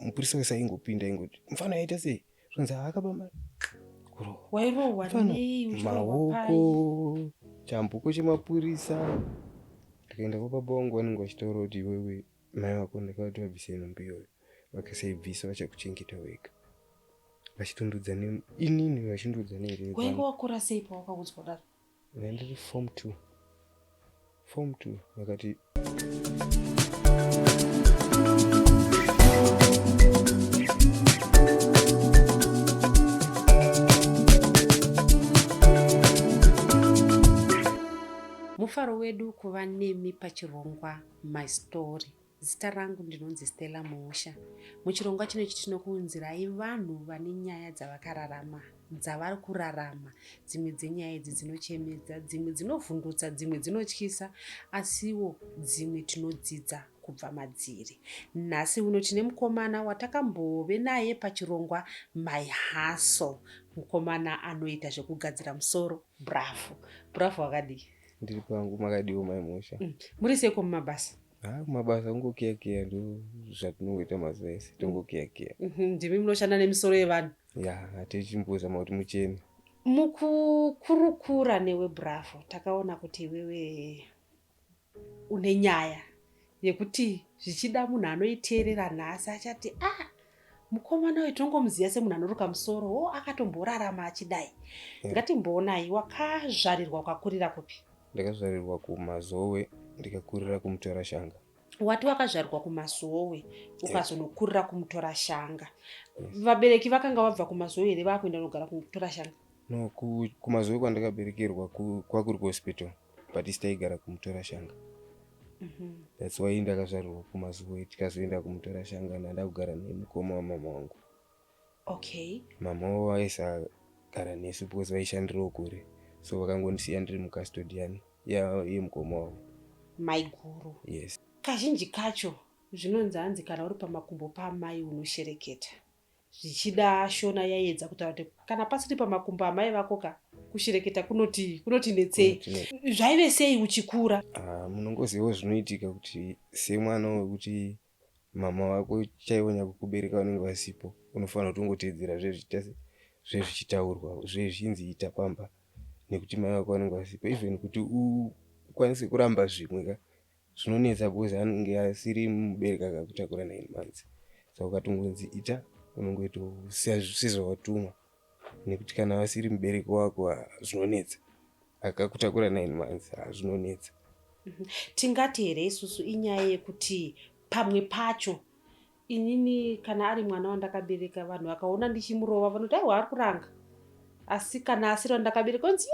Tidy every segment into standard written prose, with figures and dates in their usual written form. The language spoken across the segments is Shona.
Mupurisa wese aingopinda aingoti mufana yaita sei, zvinzi akaba mari. Kurohwa. Wairohwa Mfana, nei? Uchirohwa pai? Maoko, chambuko chemapurisa. Ndikaenda kwababa vangu, vanenge vachitaura kuti iwewe mai vako ndakavati vabvise nhumbi iyoyo, vakasaibvisa vachakuchengeta wega. Vachitondudza inini, vachindudza nenzeve Wainge dzangu. wakura sei pawakaudzwa kudaro? Ndandiri form 2. Form 2 vakati Mufaro wedu kuva nemi pachirongwa My Story. Zita rangu ndinonzi Stella Muusha. Muchirongwa chino ichi tinokuunzirai vanhu vane nyaya dzavakararama, dzavari kurarama. Dzimwe dzenyaya idzi dzinochemedza, dzimwe dzinovhundutsa, dzimwe dzinotyisa, asiwo dzimwe tinodzidza kubva madziri. Nhasi uno tine mukomana watakambove naye pachirongwa My Hustle. Mukomana anoita zvekugadzira musoro, Bravo. Bravo wakadii? Ndiri pangu, makadiwo mai Muusha? Muri seiko mumabasa? Ha, kumabasa kungokiyakiya, ndo zvatinongoita mazuva ese, tongokiyakiya. Ndimi munoshanda nemisoro yevanhu? Ya, tichimbozama kuti muchene. Mukukurukura newe Bravo, takaona kuti iwewe une nyaya yekuti zvichida munhu anoiteerera nhasi achati ah, mukomana uyu tongomuziva semunhu anoruka musoro, o akatomborarama achidai. Ngatimboonai, wakazvarirwa ukakurira kupi? Ndakazvarirwa kuMazowe, ndikakurira kuMutorashanga. Wati wakazvarirwa kuMazowe ukazonokurira kuMutorashanga. Vabereki vakanga vabva kuMazowe here vakuenda kunogara kuMutorashanga? No, kuMazowe kwandakaberekerwa kwakuri kuhospital, but isi taigara kuMutorashanga. That's why ndakazvarirwa kuMazowe, tikazoenda kuMutorashanga ndanda kugara nemukoma wamama wangu. Mama wavo vaisagara nesu because vaishandirawo kure, so vakangondisiya ndiri mucustodian yemukoma wavo. Maiguru. Yes. Kazhinji kacho zvinonzi hanzi kana uri pamakumbo paamai unoshereketa. Zvichida Shona yaiedza kutaura kuti kana pasiri pamakumbo amai vako ka, kushereketa kunoti netsei. Zvaive sei uchikura? Munongozivawo zvinoitika kuti semwana wekuti mama vako chaivo nyakukubereka vanenge vasipo, unofanira kuti ungoteedzera zvezvichitaurwa, zvezvichinzi ita pamba, nekuti mai vako vanenge vasipo. Even kuti ukwanise kuramba zvimwe ka, zvinonetsa because anenge asiri mubereki akakutakura 9 months. Saka ukatongonzi ita, unongoita sezvawatumwa, nekuti kana vasiri mubereki wako zvinonetsa. Akakutakura 9 months, zvinonetsa. Tingati here isusu inyaya yekuti pamwe pacho inini kana ari mwana wandakabereka, vanhu vakaona ndichimurova vanoti aiwa ari kuranga, asi kana asiri wandakabereka onzi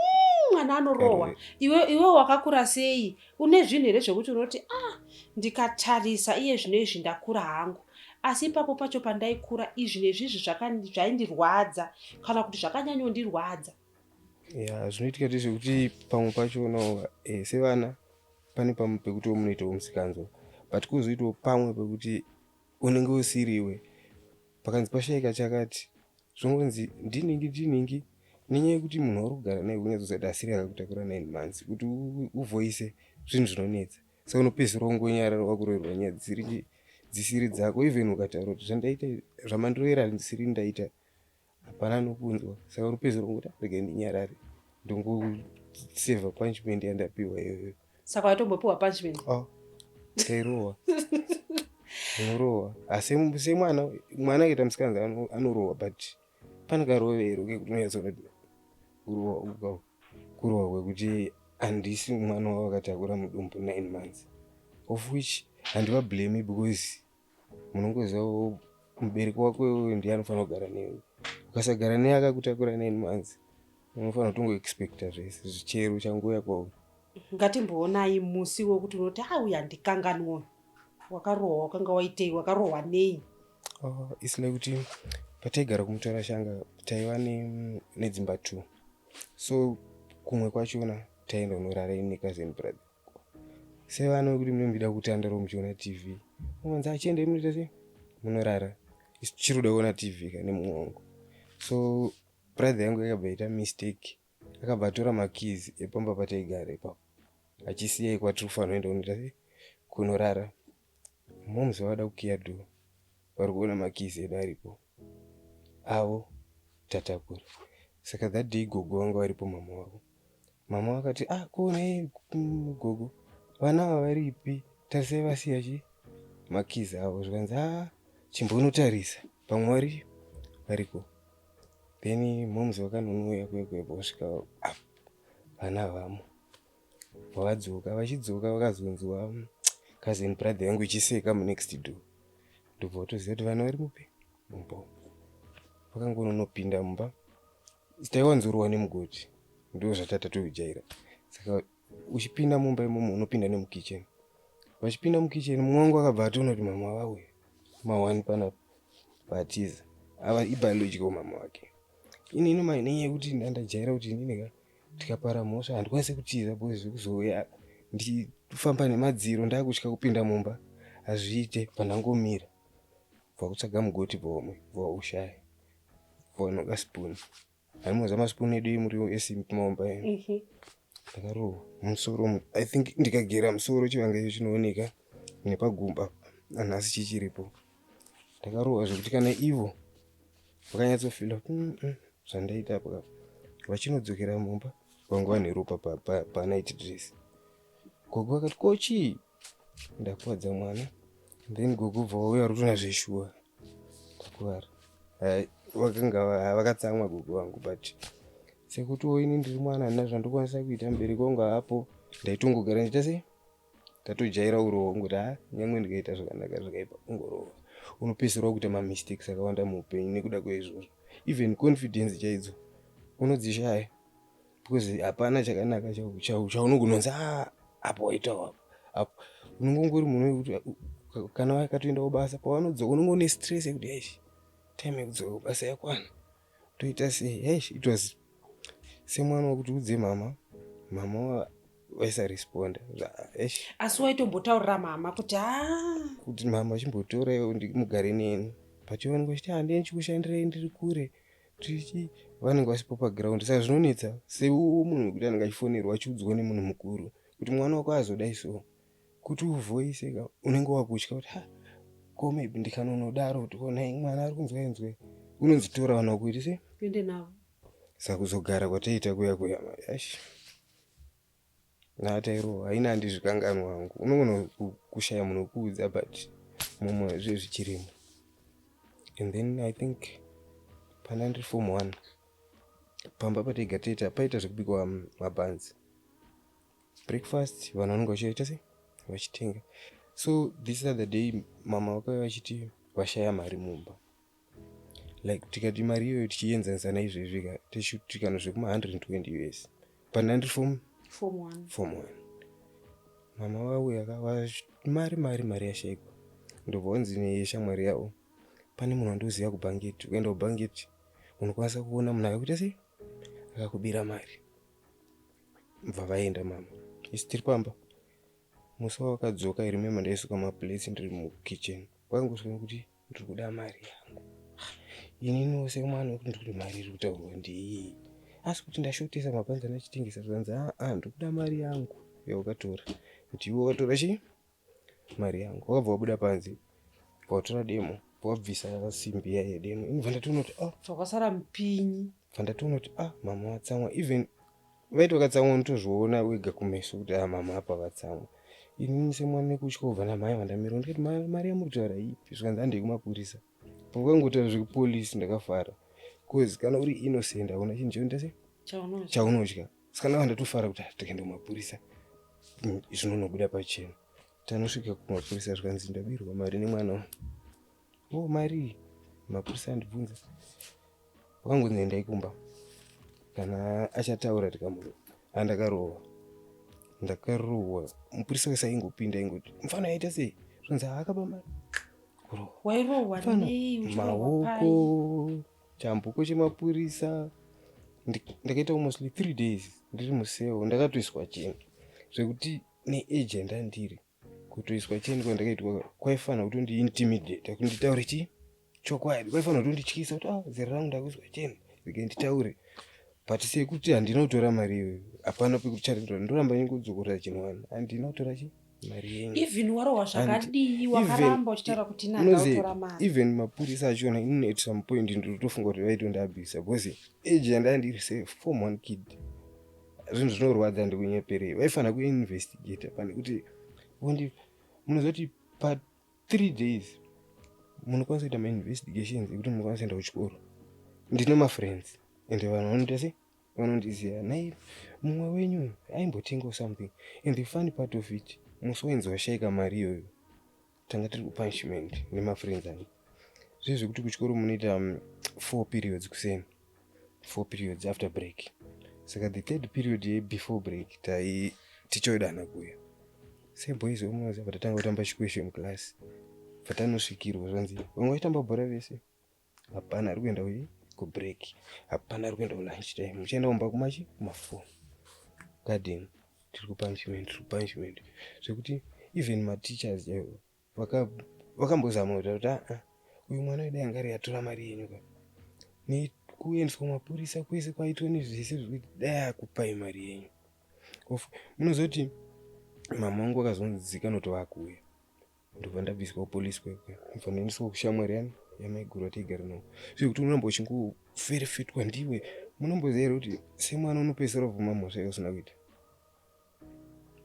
mwana anorohwa. Iwe wakakura sei? Une zvinhu here zvekuti unoti ah, ndikatarisa iye zvino izvi ndakura hangu, asi ipapo pacho pandaikura izvi nezvizvi zvaindirwadza kana kuti zvakanyanyondirwadza? Ya, zvinoitika ndezvekuti pamwe pacho sevana pane pamwe pekuti munoitawo musikanzwa, but kwozoitawo pamwe pekuti unenge usiriwe, pakanzi pashaika chakati, zvongonzi ndiningi ndiningi, nenyaya yekuti munhu wauri kugara naye unyatsoziva kuti asiri akakutakura 9 months, kuti uvhoise zvinhu zvinonetsa. Saka unopedzisira wongonyarara, wakuroverwa nyaya dzisiri dzako. Even ukataura kuti zvandaita zvamandirovera handisiri ndaita, hapana nokunzwa. Saka unopedzisira wongoti regai ndinyarare, ndongosevha punishment yandapiwa iyoyo. Saka waitombopiwa punishment? Oh, tairohwa, unorohwa asi semwana, mwana akaita musikanzi anorohwa, but pane karovero kekuti unonyatsoona kuti kurohwa kurohwa kwekuti handisi mwana wavo akatakura mudumbu 9 months, of which handivablame because munongoziva mubereki wako iwewe ndiye anofanira kugara newe. Ukasagara naye akakutakura 9 months, unofanira kutongoexpecta zvese zvichero changouya kwauri. Ngatimboonai musi wekuti unoti a uyu handikanganwi, wakarohwa, wakanga waitei, wakarohwa nei? Oh, it's like kuti pataigara kuMutorashanga taiva nedzimba 2, so kumwe kwachona taienda kunorara ini necousin brother. Sevana vekuti munenge muchida kutandarawo muchiona TV, unonzi achiendei munoita sei, munorara, isu tichiri kuda kuona TV ka nemumwe wangu. So brother yangu yakabva ita mistake, akabva atora makeys epamba pataigara ipapo, achisiya kwatiri kufanira kuenda kunoita sei, kunorara. Moms vavada kukiya door. Vari kuona makeys edu aripo avo tatakura. Saka that day gogo vanga varipo, mama wavo. Mama vakati, "Ah, kuonai gogo, vana ava varipi? Tarisai vasiya chi makeys avo." Zvikanzi, "A, chimbonotarisa pamwe vari variko." Then moms vakanonouya kuya kuya, vasvika vana vamo, vadzoka. Vachidzoka vakazonzwa cousin brother yangu ichiseka munext door, ndobva vatoziva kuti vana vari mupi mumba. Vakangononopinda mumba. Taiwanzorowa nemugoti, ndo zvatatatojaira. Saka uchipinda mumba imomo unopinda nemukitchen. Vachipinda mukitchen, mumwe wangu akabva atoona kuti mama vauya mawani panapa vatiza. Ava ibiological mama wake. Inini nenyaya yekuti ndandajaira kuti inini ka tikapara mhosva handikwanisi kutiza, because zvekuzouya ndichifamba nemadziro, ndakutya kupinda mumba, hazviite. Pandangomira bva kutsvaga mugoti bva bva ushaya, bva spoon. Hanimoza maspoon edu emuriwo esimbi maomba. Ndakarohwa musoro. I think ndikagera musoro chivanga icho chinooneka nepagumba nanhasi chichiripo. Ndakarohwa zvekuti kana ivo vakanyatsofeela kuti zvandaita apa. Vachinodzokera mumba vanga vane ropa panight dress. Gogo vakati, "Ko chii?" Ndakuvadza mwana. Then gogo bva vauya vari zveshuwa ndakuvara. Vakanga vakatsamwa gogo vangu, but sekutiwo ini ndiri mwana, handina zvandokwanisa kuita. Mubereki wangu haapo, ndaitongogara ndiita sei, ndatojaira urohwa, kungoti ha, nyange ndikaita zvakanaka, zvakaipa, ungorohwa. Unopedzisira wakuita mamistakes akawanda muupenyu nekuda kweizvozvo. Even confidence chaidzo unodzishaya, because hapana chakanaka chaunogona kunzi a apo waitawo apo apo. Unongongori munhu wekuti kana wakatoenda kubasa, pavanodzoka unonge une stress yekuti, "Eish, time yekudzoka kubasa yakwana, toita sei?" Eish, it was semwana wekuti udze mama, mama vaisaresponda. Eish. Asi waitombotaurira mama kuti ha? Kuti mama chimbotoraiwo mugare neni, but vanenge vachiti, "Handei, ndichikushandirai, ndiri kure." Tichi vanenge vasipo paground. Saka zvinonetsa seuwo munhu wekuti anenge achifonerwa, achiudzwa nemunhu mukuru kuti mwana wako azodai. So kuti uvhoise ka, unenge wakutya kuti, "Ha, ko maybe ndikanonodaro kuti konai mwana ari kunzwa inzwe," unonzi, "Tora vana wako, iti sei?" Kuende navo. Saka kuzogara kwataita kuya kuya, ash, natairohwa haina, handizvikanganwa hangu. Unogona kushaya munhu wekuudza, but mumwe zve zvichirimo. And then I think pana ndiri form one, pamba pataiga toita paita zvekubikwa mabhanzi, breakfast, vanhu vanenge vachiita sei, vachitenga. So this other day mama vakauya vachiti vashaya mari mumba. Like tikati mari iyoyo tichienzanisa naizvezvi ka, tichiti zvekuma 120 US. Pana ndiri form Form one. Form one. Mama vauya ka, mari mari mari yashayikwa. Ndobva wanzi neshamwari yavo, "Pane munhu wandoziva kuBhangethi. Ukaenda kuBhangethi unokwanisa kuona munhu akakuita sei, akakubira mari." Bva vaenda mama, isi tiri pamba. Musi wavakadzoka, iremember ndaisuka maplates ndiri mukitchen, vakangosvika nekuti, "Ndiri kuda mari yangu." Ininiwo semwana wekuti ndiri kuti mari iri kutaurwa ndeiyi, asi kuti ndashotesa mabhanzi andachitengesa. Zvanzi, "Aa, ndiri kuda mari yangu yawakatora. Ndiwe wakatora chii mari yangu." Wakabva wabuda panze, watora demo, wabvisa simbi iya yedemo. Inobva ndatoona kuti, ah. Zvakasara mupinyi. Bva ndatoona kuti, ah, mama vatsamwa. Even vaiti vakatsamwa unotozviona wega kumeso kuti, ah, mama apa vatsamwa. Inini semwana nekutya kubva namai vandamira, ndikati, "Mari yamuri kutaura ipi?" Zvikanzi, "Handei kumapurisa." Pakangotaura zvekupolisi ndakafara, cause kana uri innocent hauna chinhu chinoita sei chaunotya. Chaunotya. Saka ndava ndatofara kuti, ah, tikaenda kumapurisa zvinonobuda pachena. Tanosvika kumapurisa, zvikanzi, "Ndabirwa mari nemwana wangu." "O, mari?" Mapurisa andibvunza, vakangonzi, "Endai kumba, kana achataura tikamurova." Andakarova, ndakarohwa. Mupurisa wese aingopinda aingoti, "Mufana aita sei?" Zvanzi, "Akaba mari." Kurohwa. Wairohwa Mfana, nei? Uchirohwa pai? Maoko, chambuko chemapurisa. Ndakaita almost 3 days ndiri museo. Ndakatoiswa cheni zvekuti neage yandandiri, kutoiswa cheni kwandakaitwa kwaifanira kutondiintimidata kuti nditaure chii chokwadi, kwaifanira kutondityisa kuti, ah, zera rangu, ndakuiswa cheni, rege nditaure. But sekuti handina kutora mari iyoyo, hapana pekuti charindora, ndoramba ndingodzokorora chinhu wani, handina kutora chi. Mari yenyu. Even warohwa zvakadii, wakaramba uchitaura kuti inandatora mari. Even mapurisa achiona inini at some point ndinotofunga kuti vaitondiabhisa because age yandanga ndiri se form one kid, zvinhu zvinorwadza, ndikunyeperei. Vaifanira kuinvestigata pane kuti vondi munoziva kuti pa 3 days munokwanisa kuita mainvestigations ekuti munokwanisa kuenda kuchikoro. Ndine mafriends ende vanhu vanoita sei, vanondiziva. Nai mumwe wenyu aimbotengawo something. And the funny part of it, musi wainzi washaika mari iyoyo, tanga tiri kupunishment nemafriends angu. Zviye zvekuti kuchikoro munoita four periods kuseni, four periods after break. Saka the third period yebefore break tai tichodana kuya seboys omunoziva, patatanga kutamba chikweshe muclass, patanosvikirwa zvanzi vamwe vachitamba bhora vese, hapana ari kuenda kui kubreak, hapana ari kuenda kulunch time, muchienda kumba kumachi kuma4 garden. Tiri kupunishment, tiri kupunishment zvekuti even mateachers chaivo vakambozama kuita kuti aa, uyu mwana wedu anga ari atora mari yenyu ka, nekuendeswa kumapurisa kwese kwaitwa nezvese zvekuti dai akupai mari yenyu. Munoziva kuti mama vangu vakazonzikanwa kuti vakuuya, ndobva ndabviswa kupolisi kwekwe, ndobva ndaendeswa kushamwari yani yamaiguru ataigara navo. Zvekuti unoramba uchingoferefetwa ndiwe. Munomboziva here kuti semwana unopedzisira kubvuma mhosva yausina kuita?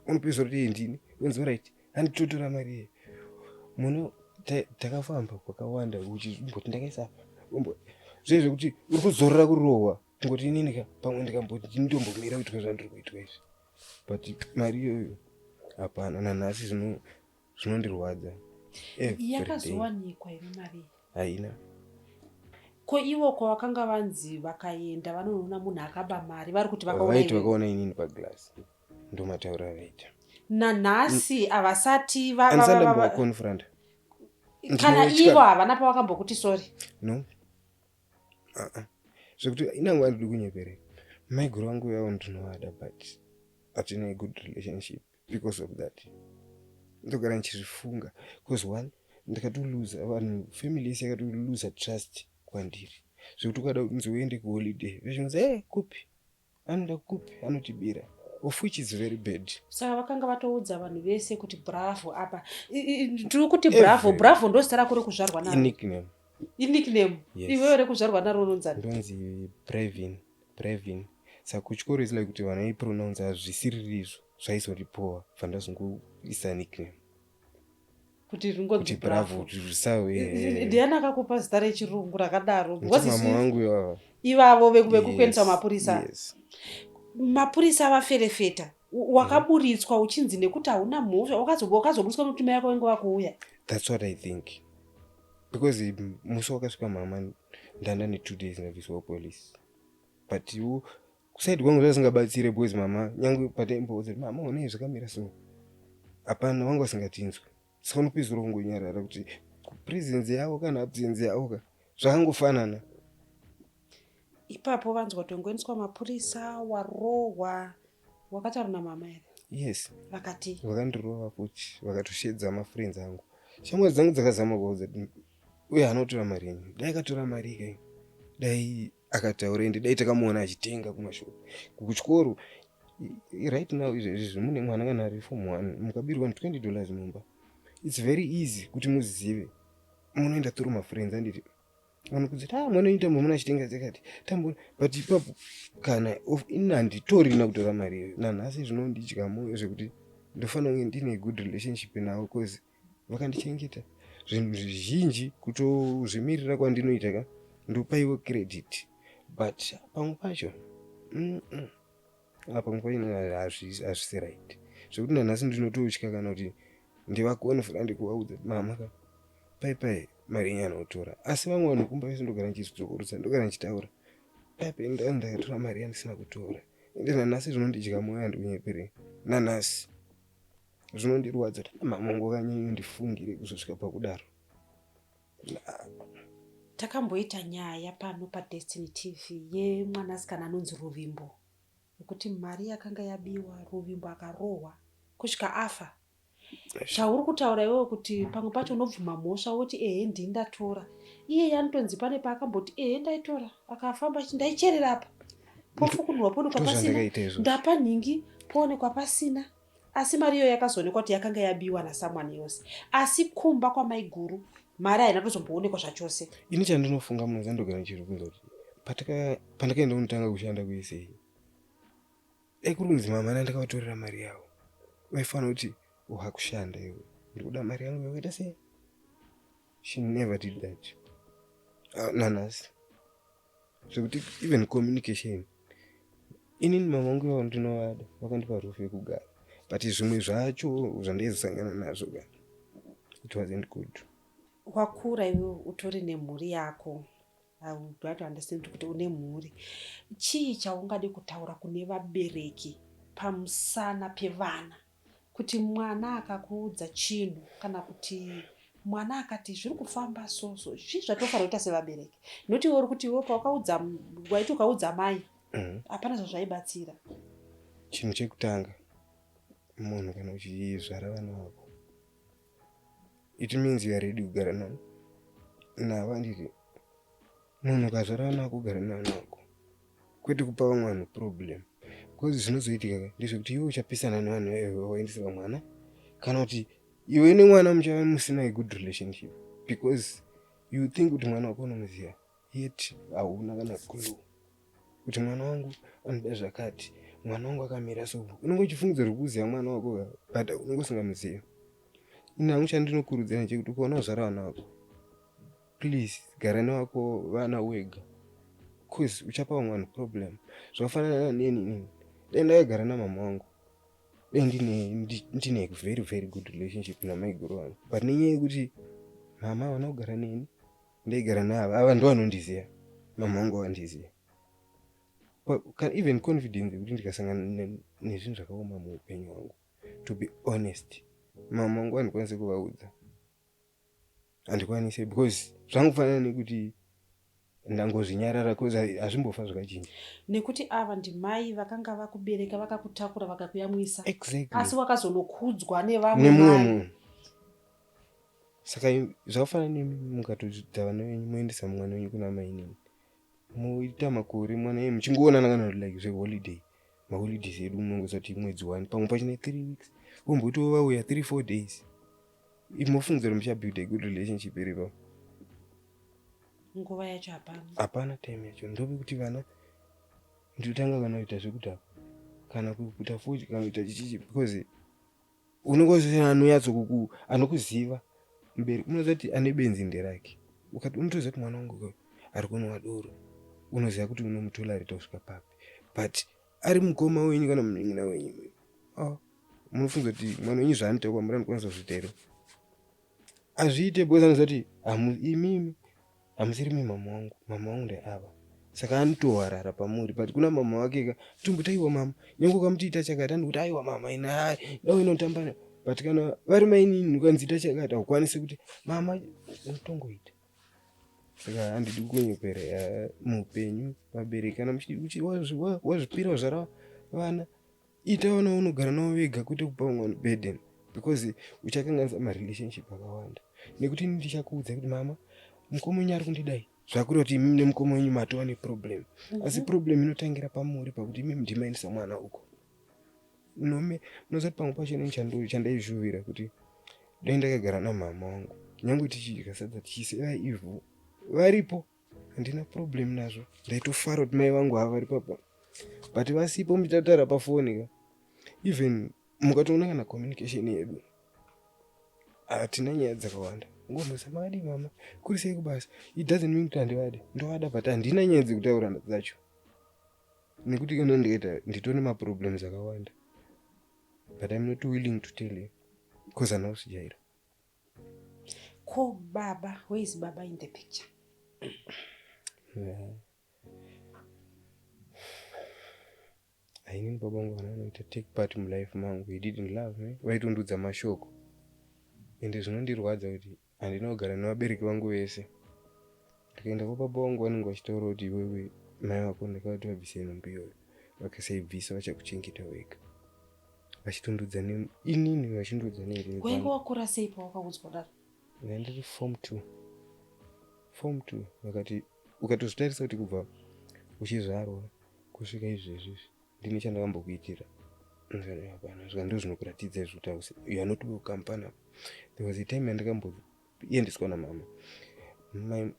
Unopedzisira kuti ndini, unzi right, handitotora mari iye. Muno takafamba kwakawanda, uchimboti ndakaisa apa, zviye zvekuti uri kuzorora kurohwa, kungoti inini ka pamwe ndikamboti nditombomira kuitwa zvandiri kuitwa izvi, but mari iyoyo hapana nanhasi. Zvinondirwadza. Yakazowanikwa here mari? Haina. Ko ivo kwavakanga vanzi vakaenda vanonoona munhu akaba mari, vari kuti vakaona? Vakaona inini paglass, ndomataura avaita. Nanhasi havasati Handisati ndambovaconfront. Kana ivo havana pavakambokuti sorry? No, uh-uh. Zvekuti inangu handidi kunyepereka, maiguru vangu yavo ndinovada, but hatina a good relationship because of that. Ndogara ndichizvifunga because one, ndakatoluza vanhu, family yese yakatoluza trust kwandiri, zvekuti ukada kunzi uende kuholiday, vechonzi e kupi anoenda kupi, anotibira, of which is very bad. Saka vakanga vatoudza vanhu vese kuti Bravo apa, ndiri kuti Bravo. Bravo ndo zita rako rekuzvarwa naro? Nickname. Inickname? Yes. Iwewe rekuzvarwa naro unonzani? Ndonzi Brevin, Brevin. Saka kuchikoro is like kuti vanhu vaipronounsa zvisiririzvo, zvaizondipowa, bva ndazongoisa nickname. Kuti ringonzi kuti Bravo, kuti zvisave. Ndiani akakupa zita rechirungu rakadaro? Mama vangu ivava. Ivavo vekukuendesa mapurisa? Yes. Mapurisa vaferefeta, wakaburitswa uchinzi nekuti hauna mhosva. Wakazoburitswa nekuti mai vako vange vakuuya? That's what I think, because musi wakasvika mama ndanda ne2 days ndabviswa kupolice, but iwo kuside kwangu zvasingabatsire because mama, nyange pataimboudza kuti mama onei zvakamira so, hapana, vanga vasingatinzwi. Saka unopedzisira kungonyarara kuti presence yavo kana absence yavo ka zvakangofanana. Ipapo vanzwa kuti wangoendeswa mapurisa, warohwa, wakataura namama here? Yes. Vakati? Vakandirova futi, vakatoshedza mafriends angu. Shamwari dzangu dzakazama kuudza kuti uye anotora mari yenyu, dai akatora mari ikai, dai akataura, ende dai takamuona achitenga kumashopu kuchikoro. Right now izvezvi mune mwana kana ari form one, mukabirwa $20 mumba, it's very easy kuti muzive. Munoenda through mafriends, anditi vanokudza kuti ah, mwana unoita mumuna achitenga dzakati tambo. But ipapo kana ini handitorina kutora mari iyoyo. Nanhasi zvinondidya mwoyo zvekuti ndofanira kunge ndine good relationship navo, cause vakandichengeta zvinhu zvizhinji. Kutozvimirira kwandinoita ka, ndopaiwo credit, but pamwe pacho pamwe pacho hazvisi right, zvekuti nanhasi ndinototya kana kuti ndivaconfront kuvaudza kuti mama ka, pai pai mari yenyu anotora. Asi vamwe vanhu kumba vese ndogara ndichizvidzokorotsa, ndogara ndichitaura pai pai ndakatora mari yandisina kutora. Ende nanhasi zvinondidya mwoyo, handikunyeperei, nanhasi zvinondirwadza kuti mama wangu vakanyanyondifungire kuzosvika pakudaro. Takamboita nyaya pano paDestiny TV yemwanasikana anonzi Ruvimbo, yekuti mari yakanga yabiwa, Ruvimbo akarohwa kusvika afa. Chauri kutaura iwewe kuti pamwe pacho unobvuma mhosva woti ehe, ndini ndatora, iyeye anotonzi pane paakamboti ehe, ndaitora, akafamba achiti ndaicherera apa, pofukunurwa poonekwa pasina. Ndozvandakaita izvozvo. Ndapa nhingi, poonekwa pasina. Asi mari iyoyo yakazoonekwa kuti yakanga yabiwa nasomeone else, asi kumba kwamaiguru mari haina kutozomboonekwa zvachose. Ini chandinofunga, munhu zandogara chiri kunza kuti pandakaenda kunotanga kushanda kuSA, dai kuri kunzi mama nandakavatorera mari yavo, vaifanira kuti, "Wakushanda iwe, ndikuda mari yangu yakaita sei?" She never did that. Nanhasi zvekuti even communication, inini mama vangu ivavo ndinovada, vakandipa roof yekugara, but zvimwe zvacho zvandaizosangana nazvo ka, it wasn't good. Wakura iwe, utori nemhuri yako. I would like to understand kuti une mhuri. Chii chaungade kutaura kune vabereki pamusana pevana, kuti mwana akakuudza chinhu kana kuti mwana akati zviri kufamba so, zvii zvatofanira kuita sevabereki? Nokuti iwe uri kuti iwe pawakaudza, waiti ukaudza mai, hapana zvazvaibatsira. Chinhu chekutanga, munhu kana uchizvara vana vako, it means you are ready kugara nani navo, handiti? Munhu ukazvara vana vako, kugara navana vako, kwete kupa vamwe vanhu problem, because zvinozoitika ka ndezvekuti iwe uchapisana nevanhu waendesera mwana, kana kuti iwe nemwana muchava musina a good relationship, because you think kuti mwana wako unomuziva, yet hauna kana clue kuti mwana wangu anoda zvakati, mwana wangu akamira so. Unenge uchifungidzira kuti kuziva mwana wako, but unenge usingamuzivi. Ini hangu chandinokurudzira ndechekuti ukaona kuzvara vana vako, please gara nevako vana wega, cause uchapa vamwe vanhu problem. Zvakafanana neni, inini dai ndakagara namama wangu, dai ndine very very good relationship namaiguru vangu, but nenyaya yekuti mama havana kugara neni, ndaigara nava ava, ndo vanondiziva, mama vangu vandiziva. Even confidence yekuti ndikasangana nezvinhu zvakaoma muupenyu hwangu, to be honest, mama vangu handikwanisi kuvaudza, handikwanisi, because zvangofanana nekuti ndangozvinyarara, cause hazvimbofa zvakachinja. Nekuti ava ndimai vakanga vakubereka, vakakutakura, vakakuyamwisa. Exactly. Asi wakazonokudzwa nevamwe nemumwe mai. Munhu. Saka zvakafanana nemi mukatodza vana venyu, moendesa mwana wenyu kuna mainini, moita makore mwana yenyu muchingoonana, kana kuti like zveholiday, maholidays edu munongozati mwedzi one, pamwe pachine 3 weeks, vombotiwo vauya 3-4 days, mofungidzira muchabuild a good relationship iripo? Nguva yacho hapana. Hapana time yacho. Ndopekuti vana ndotanga kana kuita zvekudhakwa, kana kuita futi, kana kuita chichichi, because unongozosiyana anonyatsokuku anokuziva mubereki. Unoziva kuti ane benzi nderake. Ukati unotoziva kuti mwana wangu ari kunwa doro, unoziva kuti unomutolerata kusvika papi, but ari mukoma wenyu kana munin'ina wenyu, oh, munofunga kuti mwana wenyu zvaanoita kwamuri anokwanisa kuzviita here? Hazviite, because anoziva kuti imimi hamusiri mi mama wangu, mama wangu ndeava, saka anotowarara pamuri. But kuna mama wake ka, tomboti aiwa mama, nyange ukamutiita chakati anokuti, "Aiwa mama, ina dau inotamba." But kana vari mainini, ukanziita chakati, haukwanisi kuti mama, unotongoita. Saka handidi kunyepera muupenyu vabereki, kana wazvipira kuzvara vana, ita vana unogara navo vega, kwete kupa vamwe vanhu burden, because uchakanganisa marelationship akawanda. Nekuti ini ndichakuudza kuti mama, mukoma wenyu ari kundidai, zvakureva kuti imimi nemukoma wenyu matova neproblem. Asi problem inotangira pamuri, pakuti imimi ndimaendesa mwana uko. Nome munoziva kuti pamwe pacho inini chandaizvuvira kuti dai ndakagara namama wangu, nyange tichidya sadza tichiseva ivhu, varipo, handina problem nazvo, ndaitofara kuti mai vangu hava vari papa. But vasipo, muchitaura pafoni ka, even mukatoona kana communication yedu, hatina nyaya dzakawanda. Ngomusa, "Makadii mama? Kuri sei kubasa?" It doesn't mean kuti handivade, ndovada, but handina nyaya dzekutaura dzacho, nekuti kana ndikaita nditone maproblems akawanda, but I'm not willing to tell you because handina kuzvijaira. Ko baba, where is baba in the picture? Yeah. Ainini baba vangu vana vanoita take part mulife mangu. He didn't love me, vaitondudza mashoko, ende zvinondirwadza kuti handina kugara nevabereki vangu vese. Ndikaenda kwababa vangu, vanenge vachitaura kuti, "Iwewe, mai vako ndakavati vabvise nhumbi iyoyo, vakasaibvisa vachakuchengeta wega," vachitondudza inini, vachindudza. Wainge wakura sei pawakaudzwa kudaro? Ndandiri form two, form two. Vakati ukatozvitarisa kuti kubva uchizvarwa kusvika izvezvi, ndini chandakambokuitira. Hapana, zvika ndo zvinokuratidza izvo kuti hausi, you are not welcome panapa. There was a time yandakamboendeswa namama.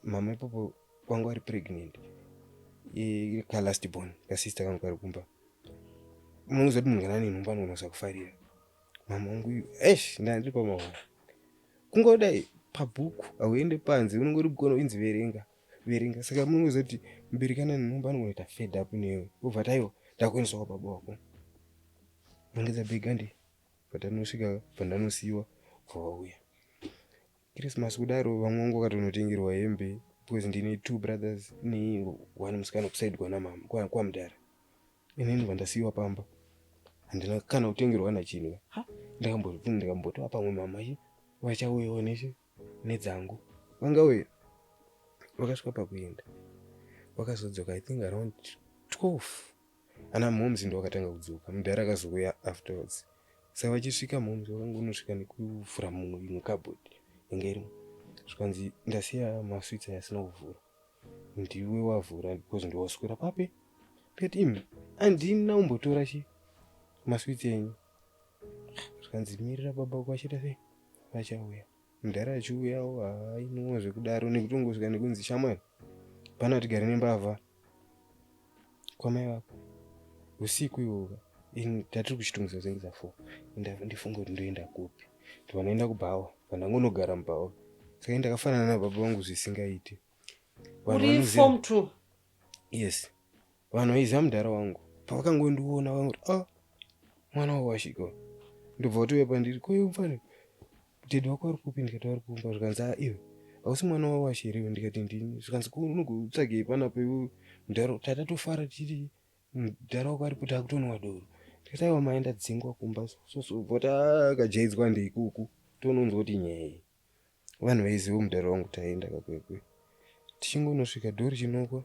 Mama ipapo wanga vari pregnant kalast born, kasister kangu kari kumba. Munoziva kuti munhu kana ane nhumbu anogona kusakufarira. Mama wangu, eish, ndandiri pamahoro kungodai pabhuku, hauende panze, unongori mukono inzi verenga, verenga. Saka munoziva kuti mubereki ana nhumbu anogona kuita fed up newe, obva ati, "Aiwa, ndakuendeswa kwababa wako, nongedza bhegi." Andi pandanosvika, pandanosiyiwa, bva wauya Christmas kudaro, vamwe vangu vakatonotengerwa hembe, because ndine two brothers ne one musikana kuside kwanamama, kwamudhara. Inini vandasiyiwa pamba, handina kana kutengerwa nachinhu. Ha, ndakambotova pamwe mama chi vachauyawo nechi nedzangu, vangauya. Vakasvika pakuenda, vakazodzoka I think around 12. Ana moms ndo vakatanga kudzoka, mudhara akazouya afterwards. Saka vachisvika, moms vakangonosvika nekuvhura mumwe imwe cupboard inge irimo, zvikanzi, "Ndasiya masweets aya asina kuvhura, ndiwe wavhura because ndiwaswera papi." Ndikati, "Imi, handina kumbotora chi masweets enyu." Zvikanzi, "Mirira baba vako achiita sei, vachauya." Mudhara achiuyawo, haainuwa zvekudaro, nekutongosvika nekunzi, "Shamwari, pana tigare nembavha kwamai vako usiku iwoka." Tatiri kuchitungisa zengeza 4, ndifunge kuti ndoenda kupi. Ndivanoenda kubhawa, vandangonogara mubhawa. Saka ndakafanana nababa vangu zvisingaiti. Uri form two? Yes. Vanhu vaiziva mudhara wangu, pavakangondiona vangoti, "A, ah, mwana wako wasvika." Ndobva watouya pandiri, "Koiwe mufane, daddy wako vari kupi?" Ndikati, "Vari kumba." Zvikanzi, "A, iwe hausi mwana wawashi here iwe?" Ndikati, "Ndini." Zvikanzi, "Unogotsvagei panapa iwe? Mudhara tatatofara tichiti mudhara wako aripo, takutonwa doro." Ndikati, "Aiwa, maenda dzingwa kumba soso." Bvoti akajaidzwa ndeikuku, tononzwa kuti nyaya iyi vanhu vaiziva mudhara wangu. Taenda kakwekwe, tichingonosvika, door richinokwa,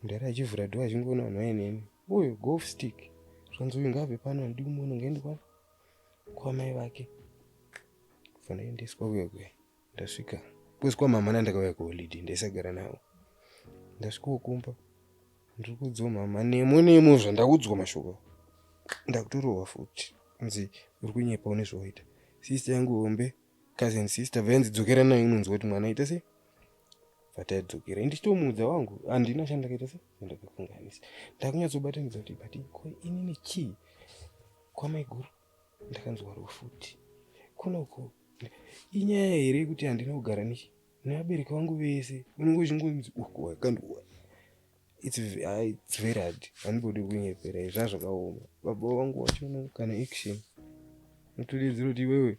mudhara achivhura door, achingoona vanhu vaineni, uyu golf stick. Zvanzi, "Uyu ngaabve pano, handidi kumuona, ngaende kwamai vake." Fandaendeswa kwekwe. Ndasvika, because kwamama nandakauya kuholiday, ndaisagara navo. Ndasvikawo kumba, ndiri kuudzawo mama nemo nemo zvandaudzwa mashoko. Ndakutorohwa futi, nzi, "Uri kunyepa, une zvawaita." Sister yangu hombe, cousin sister, vainzi, "Dzokera nayo, unonzwa kuti mwana aita sei." Vataidzokera, ndichitomuudza wangu, handina chandakaita sei, chandakakanganisa. Ndakunyatsobatanidza kuti, but ko inini chii? Kwamaiguru ndakanzwaro futi kunoko. Inyaya here yekuti handina kugara nechi nevabereki vangu vese? Unenge uchingonzi uku wakandiwa. It's very hard, handimbodi kunyepera, izva zvakaoma. Baba vangu vachona kana action, notodedzera kuti, "Iwewe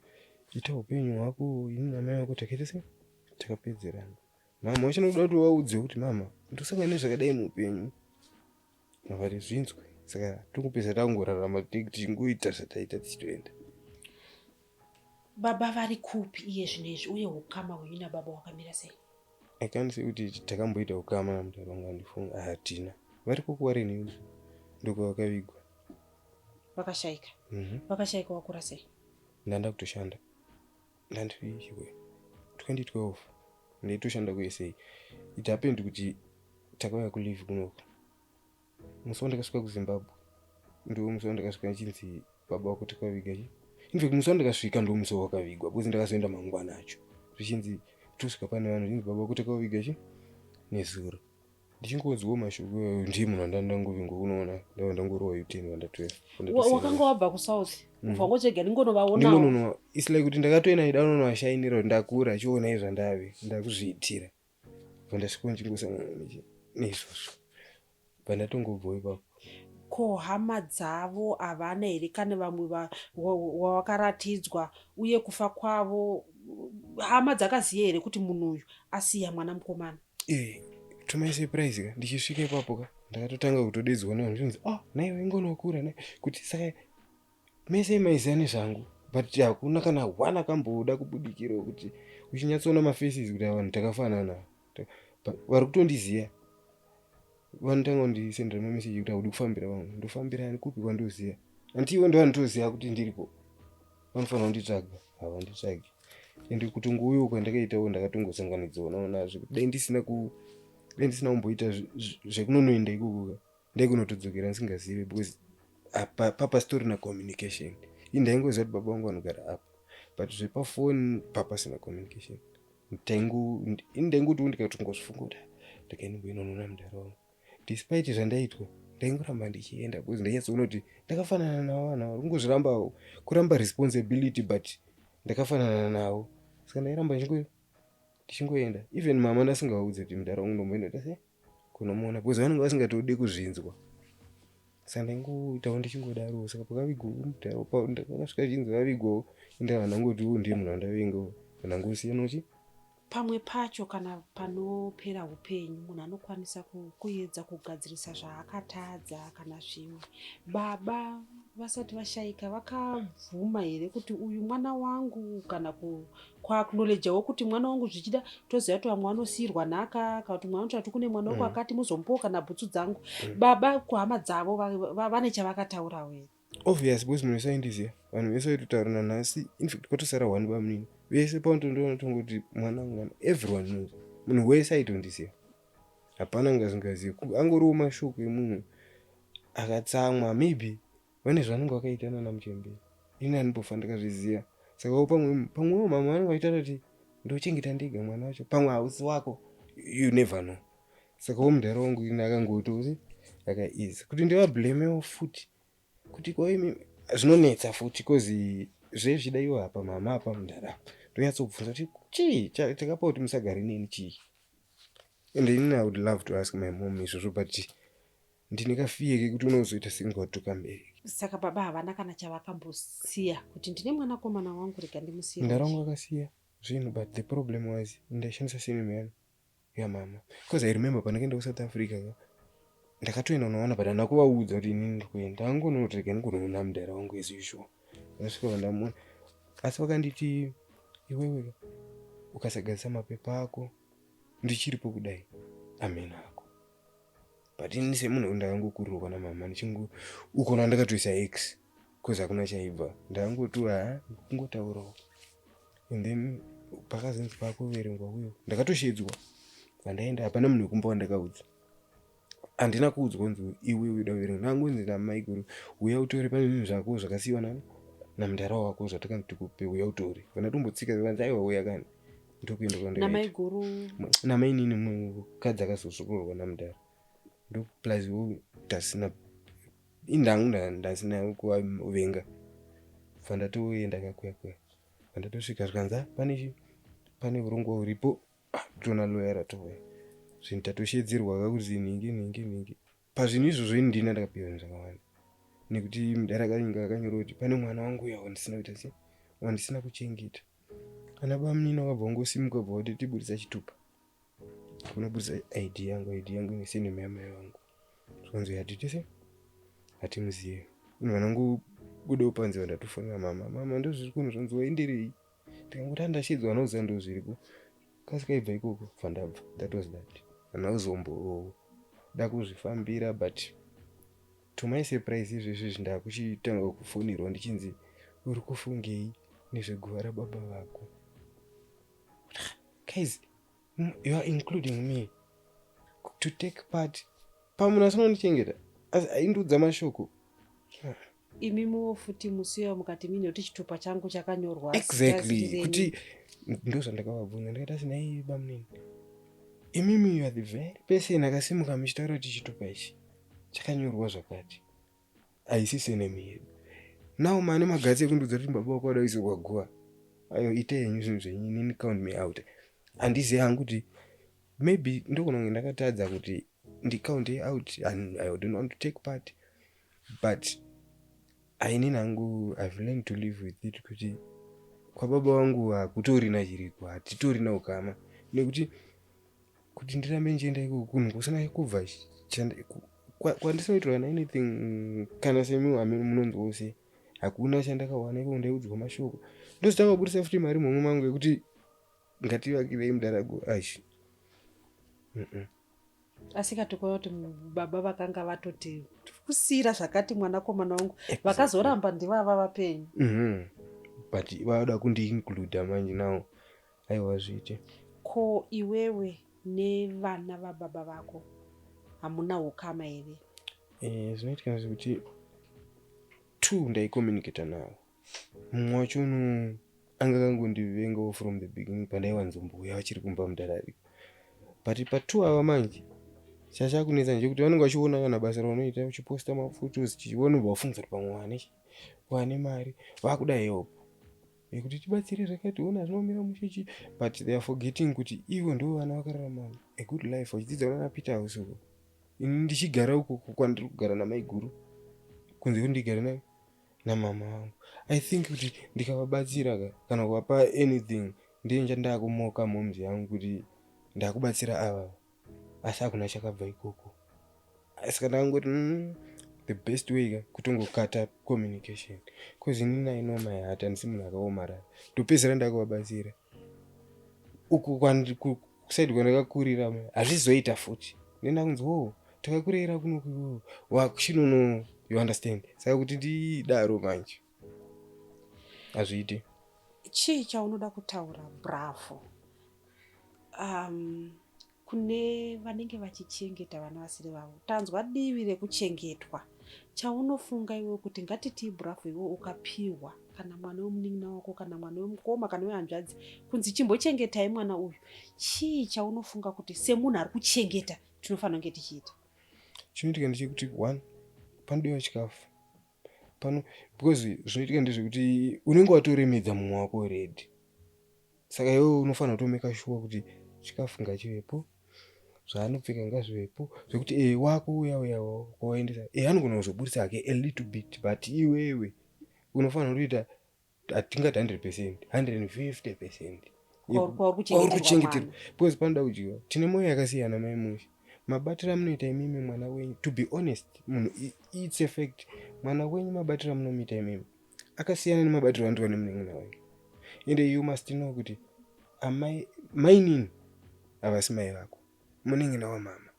ita upenyu hwako, ini namai vako takaita sei, takapedzerana." Mama vachinoda kuti vaudze kuti, "Mama, ndosangana nezvakadai muupenyu," havati zvinzwe. Saka tongopedza takungorarama tichingoita zvataita, tichitoenda. Baba vari kupi iye zvino izvi, uye ukama hwenyu nababa hwakamira sei? I can't say kuti takamboita ukama namudhara wangu, handifunga, hatina. Variko kuWarren Hills, ndokwavakavigwa. Vakashaika? Vakashaika wakura sei? Ndanda kutoshanda, ndandiri chikwe 2012, ndaitoshanda kuSA. It happened kuti takauya kuleave kunoko. Musi wandakasvika kuZimbabwe ndo musi wandakasvika nchinzi baba wako takaviga chi. Infact, musi wandakasvika ndo musi wakavigwa, because ndakazoenda mangwana acho, zvichinzi tosvika pane vanhu, zvichinzi baba wako takaviga chi nezuro. Ndichingonzwawo mashoko iwayo, ndiye munhu wandandangovingwa. Unoona, ndava ndangorowa U10 wanda 12. Wakanga wabva kuSouth, ubva ngochega ndingonovaonawo? Ndingononoa. It's like kuti ndakatoenda ida unonovashainira kuti ndakura, chionai zvandave ndakuzviitira. Bva ndasvika ndchingosangana neizvozvo, bva ndatongobvawo ipapo. Ko hama dzavo havana here kana vamwe wawakaratidzwa? Uye kufa kwavo, hama dzakaziva here kuti munhu uyu asiya mwana mukomana? To my surprise ka, ndichisvika ipapo ka, ndakatotanga kutodedzwa nevanhu, zvinzi, "Ah, naiwe ingonokura nai," kuti saka mese maiziva nezvangu, but hakuna kana one akamboda kubudikira kuti uchinyatsoona mafaces kuti ava vanhu takafanana. Vari kutondiziva vanotanga kundisendera mameseji kuti, "Haudi kufambira vamwe." Ndofambira ani? Kupi kwandoziva? Anti ivo ndo vanotoziva kuti ndiripo, vanofanira kunditsvaga, havanditsvagi. Ende kutongouyawo kwandakaitawo, ndakatongosanganidzawo nawo nazvo kuti dai ndisina kumboita zvekunonoenda ikoko ka, ndaikunotodzokera ndisingazive, because Apa papasitorina communication. Ini ndaingoziva kuti baba vangu vanogara apa, but zvepafoni papasina communication. Ini ndaingotiwo ndikatongozvifunga kuti ndikaindimboinonoona mudhara wangu, despite zvandaitwa, ndaingoramba ndichienda because ndainyatsoona kuti ndakafanana navo. Vanhu ava kungozvirambawo, kuramba responsibility, but ndakafanana navo. Saka ndairamba ndichingoenda. Even mama ndasingaudze kuti mudhara wangu ndomboenda tase kunomuona, because vanenge vasingatodi kuzvinzwa. Saka ndaingoitawo ndichingodaro. Saka pakavigwawo mudhara, ndakasvika chinzi vavigwawo, indava ndangotiwo ndiye munhu wandavengawo, ndangosiya nochi. Pamwe pacho kana panopera upenyu, munhu anokwanisa kuedza kugadzirisa zvaakatadza kana zvimwe. Baba vasati vashayika vakabvuma here kuti uyu mwana wangu, kana kuacknowledgewo kuti mwana wangu? Zvichida toziva kuti vamwe vanosiyirwa nhaka, kana kuti mwana unotaura kuti kune mwana wako akati muzomupawo kana bhutsu dzangu. Baba kuhama dzavo vane chavakataurawo here? Obvious, because munhu wese aindiziva, vanhu vese vaitotaura nanhasi. Infact kwatosara one bamunini, vese pauntondiona tongoti mwana wangu, mwana. Everyone knows, munhu wese aitondiziva, hapana angazingazivi. Angoriwo mashoko emunhu akatsamwa, maybe vane zvanenge vakaitana namuchemberi, ini handimbofa ndakazviziva. Saka pamwe pamwewo mama vanenge vachitaura kuti ndochengeta ndega mwana wacho, pamwe hausi wako, you never know. Saka wo mudhara wangu ini akangoti akaisa kuti ndivablamewo futi kuti koimi zvinonetsa futi, 'cause zvezvida iwo apa mama apa mudhara apa ndonyatsobvunza kuti chii chakapa kuti musagare neni, chii? And inini I would love to ask my mom izvozvo, but ndine kafear kekuti unozoita senge watuka mubereki. Saka baba havana kana chavakambosiya kuti ndine mwanakomana wangu, rega ndimusiye? Mudhara wangu akasiya zvinhu, but the problem was ndaishandisa surname yani yamama, because I remember pandakaenda kuSouth Africa ka, ndakatoenda kunoona, but handina kuvaudza kuti inini ndiri kuenda. Ndakangonoti rega ndingonoona mudhara wangu as usual. Ndasvika vandamuona, asi vakanditi, "Iwewe ka, ukasagadzisa mapepa ako ndichiripo kudai, amen ako." But ini semunhu ndakangokurirwa namama, ndichingo ukona ndakatoisa x because hakuna chaibva. Ndakangoti ha, kungotaurawo. And then pakazonzi pakuverengwa uyo, ndakatoshedzwa vandaenda, hapana munhu wekumba wandakaudza. Handina kuudzwa kunzi iwe uda kuverenga. Ndangonzi namaiguru, "Uya utore, pane zvinhu zvako zvakasiyiwa nani namudhara wako zvatakanzi tikupe, uya utore." Vandatombotsika vanzi, "Aiwa, uya kani." Ndokuenda kwandakaita. Namaiguru? Namainini, mukadzi akazozoroorwa namudhara. Ndo plus wo ndasina indangu ndasina kuvavenga. Bva ndatoenda kakuya kuya, vandatosvika zvikanzi, "Ah, pane chi pane urongwa huripo." Ah, toona loya ratouya, zvinhu tatoshedzerwa kakuzi nhingi nhingi nhingi. Pazvinhu izvozvo ini ndina ndakapiwa zvinhu zvakawanda, nekuti mudhara akanyinga akanyora kuti pane mwana wangu uya wandisina kuita se wandisina kuchengeta. Ana bamunini wakabva wangosimuka, bva wati tibudisa chitupa, unobudisa ID yangu, ID yangu ine surname yamai vangu. Zvikanzi hatiti se hatimuzive. Ini vanangobudawo panze, vandatofonera mama, "Mama, ndozviri kuno." Zvanzi, "Waenderei?" Ndikangoti andashedzwa anoziva ndozviripo, kasika ibva ikoko. Bva ndabva. That was that. Handina kuzomboda kuzvifambira, but to my surprise izvezvi ndakuchitanga kufonirwa ndichinzi, "Uri kufungei nezveguva rababa vako?" Guys, you are including me to take part pamunhu asina kundichengeta, asi aindiudza mashoko. Imimiwo futi musiyo mukati mine kuti chitupa changu chakanyorwa. Exactly, kuti ndo zvandakavabvunza, ndikaita sinai bamunini, imimi you are the very person akasimuka muchitaura kuti chitupa ichi chakanyorwa zvakati, haisi surname yedu. Now mane maguts ekundiudza kuti baba wako wada kuisirwa guva. Ayo, ite henyu zvinhu zvenyu, inini count me out. Handizivi hangu kuti maybe ndogona kunge ndakatadza kuti ndicount out and I don't want to take part, but ainini hangu I've learned to live with it, kuti kwababa vangu hakutorina chiriko, hatitorina ukama, nekuti kuti ndirambe ndichienda ikoko kunhu kusina kubva kwandisinoitirwa kana anything, kana semiwo munonzwawo sei, hakuna chandakawana ikoko. Ndaiudzwa mashoko, ndozotanga kubudisa futi mari muhomwe mangu yekuti ngativakirei mudharago achi. Asi katikuona kuti baba vakanga vatoti kusiyira zvakati mwanakomana wangu, vakazoramba ndivava vapenyu. But vada kundiincluda manje now, aiwa, zviite. Ko iwewe nevana vababa vako hamuna ukama here? Zvinoitika zvekuti Two ndaicommunicata navo. Mumwe wacho no anga akangondivengawo from the beginning, pandaiwanzombouya vachiri kumba mudarariko. But patwo ava manje, chachakunetsa ndechekuti vanenge vachiona kana basa raunoita, uchiposta maphotos, chichivanobva vafunga kuti pamwe wane mari, vakuda help yekuti tibatsire zvakati, ona zvinomira mushe. But they are forgetting kuti ivo ndo vana vakararama a good life, vachidzidza kunana Peter House uko, ini ndichigara uko kwandiri kugara namaiguru, kunze kuti ndigare namama vangu. I think kuti ndikavabatsira ka, kana kuvapa anything, ndiye ndakumoka momzi yangu kuti ndakubatsira ava, asi hakuna chakabva ikoko. Saka ndakangoti the best way ka kutongokata communication, because inini I know my heart, handisi munhu akaomarara. Ndopedzisira ndakuvabatsira uku kuside kwandakakurira, hazvizoita futi. Nenda kunzi, "O, takakurera kunoku, wakuchinono," you understand? Saka kuti ndidaro manje hazviiti. Chii chaunoda kutaura, Bravo, kune vanenge vachichengeta vana vasiri vavo? Tanzwa divi rekuchengetwa. Chaunofunga iwe kuti ngatitii, Bravo, iwe ukapiwa kana mwana wemunin'ina wako, kana mwana wemukoma, kana wehanzvadzi, kunzi chimbochengetai mwana uyu, chii chaunofunga kuti semunhu ari kuchengeta tinofanira kunge tichiita? Chinoitika ndechekuti, one, panodiwa chikafu pano, because zvinoitika ndezvekuti unenge watoremedza mumwe wako already. Saka iwewe unofanira kutomeka sure kuti chikafu ngachivepo, zvaanopfeka ngazvivepo, zvekuti wako uya uya kwawaendesa anogona kuzoburitsa hake a little bit, but iwewe unofanira kutoita, hatingati 100%, 150% Kwauri kwauri kuchengeterwa kuchengeterwa mwana. Because panoda kudyiwa. Tine mwoyo yakasiyana, mai Musha. Mabatiro amunoita imimi mwana wenyu, to be honest, munhu, it's a fact, mwana wenyu mabatiro amunomuita imimi akasiyana nemabatiro anoitwa nemunun'una wenyu. Ende you must know kuti amai, mainini havasi mai vako, munun'una wamama.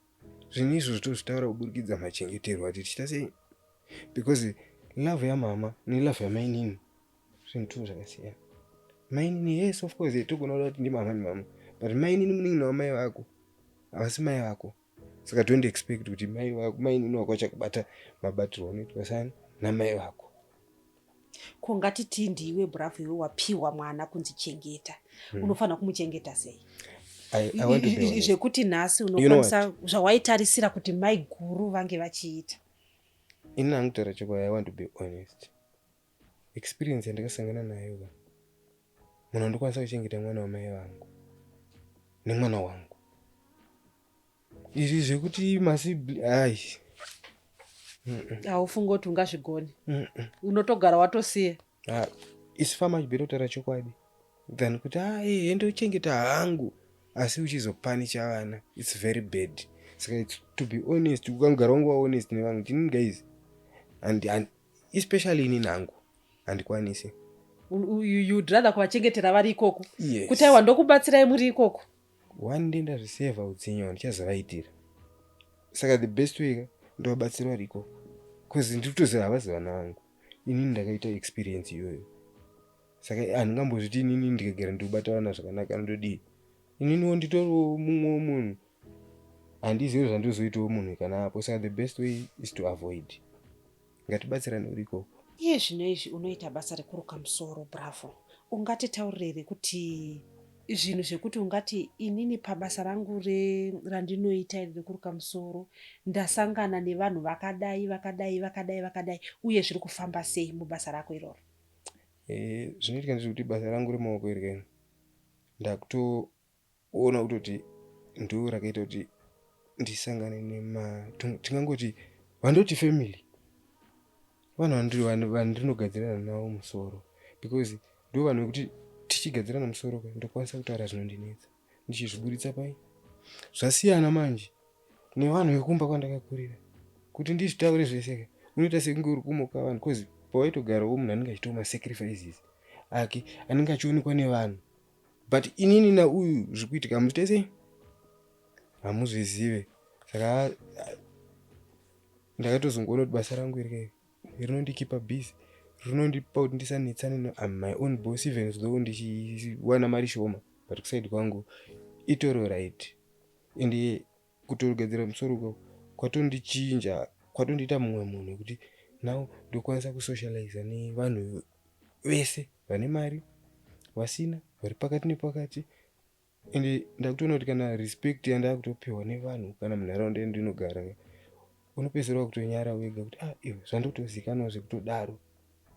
Zvinhu izvozvo tozvitaura kuburikidza machengeterwo ati tichita sei, because love yamama nelove yamainini zvinhu two zvakasiyana. Mainini, yes, of course togona kuda kuti ndimama, ndimama, but mainini munin'ina wamai vako, havasi mai vako. Saka don't expect kuti mai vako, mainini wako achakubata mabatirwo anoitwa sani namai vako. Ko ngatitii ndiwe, Bravo, iwe wapiwa mwana kunzi chengeta, unofanira kumuchengeta sei? I want to be honest. Zvekuti nhasi know unokwanisa zvawaitarisira kuti mai guru vange vachiita. Ini hangu, kutaura chokwadi, I want to be honest, experience yandakasangana nayo ka, munhu andokwanisa kuchengeta mwana wamai vangu nemwana wangu. Izvi zvekuti masibli, ai. Haufungi kuti ungazvigoni? Unotogara watosiya. Ah, it's far much better kutaura chokwadi than kuti a endochengeta hangu, asi uchizopanicha vana. It's very bad. Saka it's to be honest, ukangogara wangu wahonest nevanhu kuti inini guys, and especially inini hangu handikwanisi. You'd rather kuvachengetera vari ikoko? Yes. Kuti aiwa, ndokubatsirai muri ikoko. One day ndazvisevha utsinye hwandichazovaitira. Saka the best way ka, ndovabatsira vari ikoko, because ndiri kutoziva havazi vana vangu. Inini ndakaita experience iyoyo, saka handingambozviti inini ndikagara ndikubata vana zvakanaka, ndodii? Ininiwo nditoriwo mumwe wemunhu, handizivi zvandizoitawo munhu kana apo. Saka the best way is to avoid. Ngatibatsirane uri ikoko. Iye zvino izvi unoita basa rekuruka musoro, Bravo. Ungatitaurire here kuti zvinhu zvekuti ungati inini pabasa rangu randinoita iri rekuruka musoro ndasangana nevanhu vakadai, vakadai, vakadai, vakadai, uye zviri kufamba sei mubasa rako iroro? Zvinoitika ndezvekuti basa rangu remaoko iri kaini, ndakutoona kutoti ndo rakaita kuti ndisangane nema, tingangoti vandoti family, vanhu vandinogadzirana navo musoro, because ndo vanhu vekuti tichigadzirana musoro ka, ndokwanisa kutaura zvinondinetsa ndichizviburitsa pai. Zvasiyana manje nevanhu vekumba kwandakakurira, kuti ndizvitaure zvese ka, unoita sekunge uri kumuka vanhu, because pawaitogarawo munhu anenge achitawo masacrifices ake anenge achionekwa nevanhu, but inini nauyu zviri kuitika hamuziite sei, hamuzvizive. Saka ndakatozongoona kuti basa rangu iri rinondikeepa busy, rinondipa kuti ndisanetsane. I'm my own boss, even though ndichiwana mari shoma, but kuside kwangu itori right. Ende kutogadzira musoro uko kwatondichinja, kwatondiita mumwe munhu wekuti Now ndokwanisa kusocializa nevanhu vese, vane mari, vasina, vari pakati nepakati. Ende ndakutoona kuti kana respect yandakutopiwa nevanhu kana munharaunda yandinogara, unopedzisira wakutonyara wega kuti, "Ah, iwe, zvandotozikanwa zvekutodaro,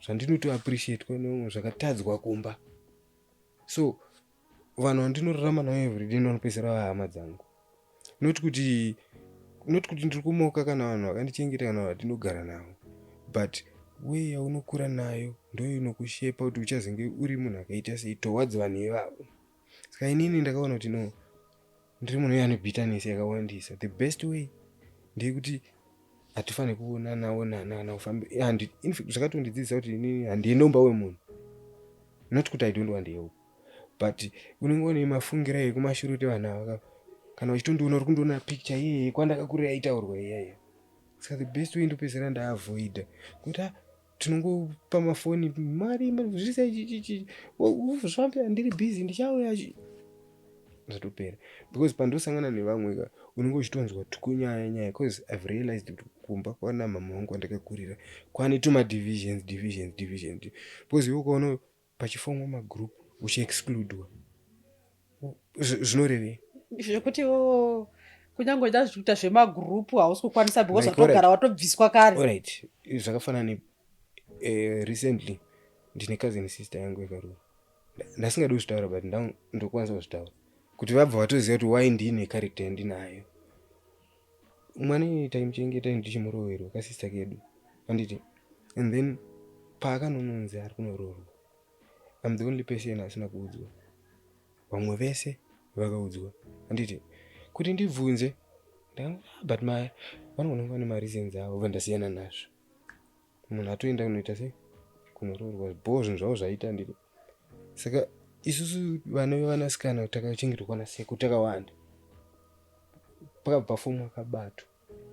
zvandinotoappreciatwa nevamwe, zvakatadzwa kumba." So vanhu vandinorarama navo everyday ndovanopedzisira vahama dzangu, not kuti ndiri kumoka kana vanhu vakandichengeta kana vandinogara navo, but way yaunokura nayo ndo inokushepa kuti uchazenge uri munhu akaita sei towards vanhu ivavo. Saka inini ndakaona kuti no, ndiri munhu uyo ane bitterness yakawandisa. The best way ndeyekuti hatifaniri kuonana onana kana kufamba. Infact, zvakatondidzidzisa kuti inini handiendi wemunhu, not kuti I don't want help, but unenge une mafungira ekumashure kuti vanhu ava kana uchitondiona uri kundiona picture iyeye kwandakakurira yaitaurwa iyaiya. Saka the best way, ndopedzisira ndaavoida kuti, ah, tinongopa mafoni mari zvise chichichi zvambe, ndiri busy, ndichauya, zvatopera, because pandosangana nevamwe ka, unenge uchitonzwa tukunyaya nyaya, because I've realized kuti kumba kwana mama vangu kwandakakurira kwane tumadivisions, divisions, divisions, because iwe ukaona pachifomwa magroup uchiexcludwa, zvinorevei? Zvekuti iwowo kunyange uchida kuita zvemagurupu hausi kukwanisa because watogara watobviswa kare. Alright, zvakafanana ne recently ndine cousin sister yangu yakarura. Ndasingadi kuzvitaura, but ndokwanisa kuzvitaura kuti vabva vatoziva kuti why ndine character yandinayo. Mwana iyeye taimuchengeta ndichimuroverwa, kasista kedu, handiti? And then paakanononzi ari kunoroorwa, I'm the only person asina kuudzwa. Vamwe vese vakaudzwa, handiti? Kuti ndibvunze, ndakangoti, "Ah, but ma vanogona kunge vane mareasons avo." Bva ndasiyana nazvo. Munhu atoenda kunoita sei, kunoroorwa, bho, zvinhu zvavo zvaita, handiti? Saka isusu vana vevanasikana takachengetwa kwana sekuru takawanda. Pakabva pafomwa kabato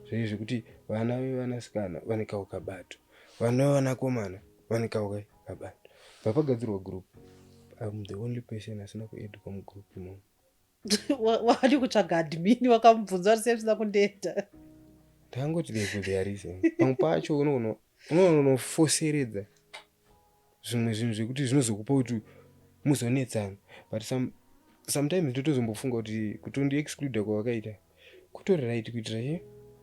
zvei zvekuti vana vevanasikana vane kavo kabato, vana vevanakomana vane kavo kabato. Bva pagadzirwa group, I'm the only person asina kuaddwa mugroup imomo. Wakadi kutsvaga admin, wakamubvunza kuti sei usina kundiadda? Ndakangoti they for their reason. Pamwe pacho unonofoseredza zvimwe zvinhu zvekuti zvinozokupa kuti muzonetsana, but sometimes ndotozombofunga kuti kutondiexcluda kwavakaita kutori right kuitira chi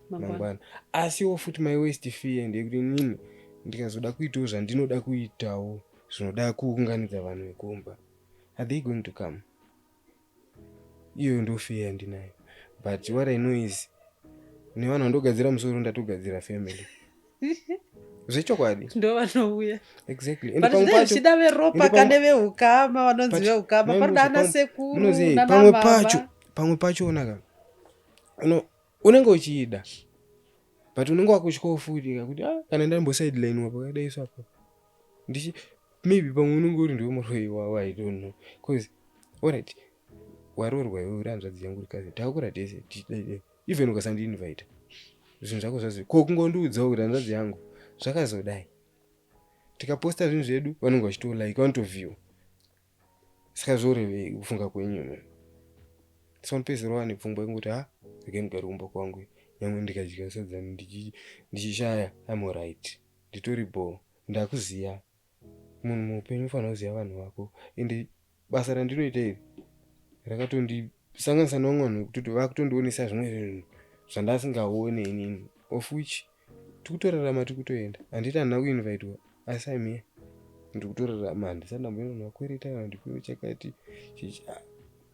mangwana. Asiwo futi my worst fear ndeyekuti inini ndikazoda kuitawo zvandinoda kuitawo zvinoda kuunganidza vanhu vekumba, are they going to come? Iyoyo ndo fear yandinayo. But what I know is nevanhu vandogadzira musoro, ndatogadzira family zvechokwadi. Ndo vanouya. Exactly. But zvinenge zvichida veropa kane veukama, vanonzi veukama, panoda ana sekuru. Pamwe pacho, pamwe pacho onaka, unenge uchiida, but unenge wakutyawo futi kakuti, ah, kana ndambosidelinwa pakadai sapa ndichi maybe pamwe unenge uri ndiwe muroi wavo, I don't know. Because alright, waroorwa iwe, uri hanzvadzi yangu, uri cousin, takakura tese. Even ukasandiinvita, zvinhu zvako zvazi ko kungondiudzawo kuti hanzvadzi yangu zvakazodai. Tikaposta zvinhu zvedu, vanenge vachitolike, vanotoview. Saka zvorevei kufunga kwenyu? So ndopedzisira wane pfungwa yekungoti, ha, regai ndigare kumba kwangu. Nyangwe ndikadya sadza ndichishaya, I'm alright, nditori bho. Ndakuziya munhu muupenyu ufanira kuziva vanhu vako. Ende basa randinoita iri rakatondisanganisa nevamwe vanhu vekutoti vakutondionesa zvimwe zvinhu zvandasingaone inini, of which tikutorarama, tikutoenda. Handiti handina kuinvitwa, asi I'm here, ndiri kutorarama. Handisati ndamboenda kunomakwereta kana ndipiwe chakati chichi. Ah,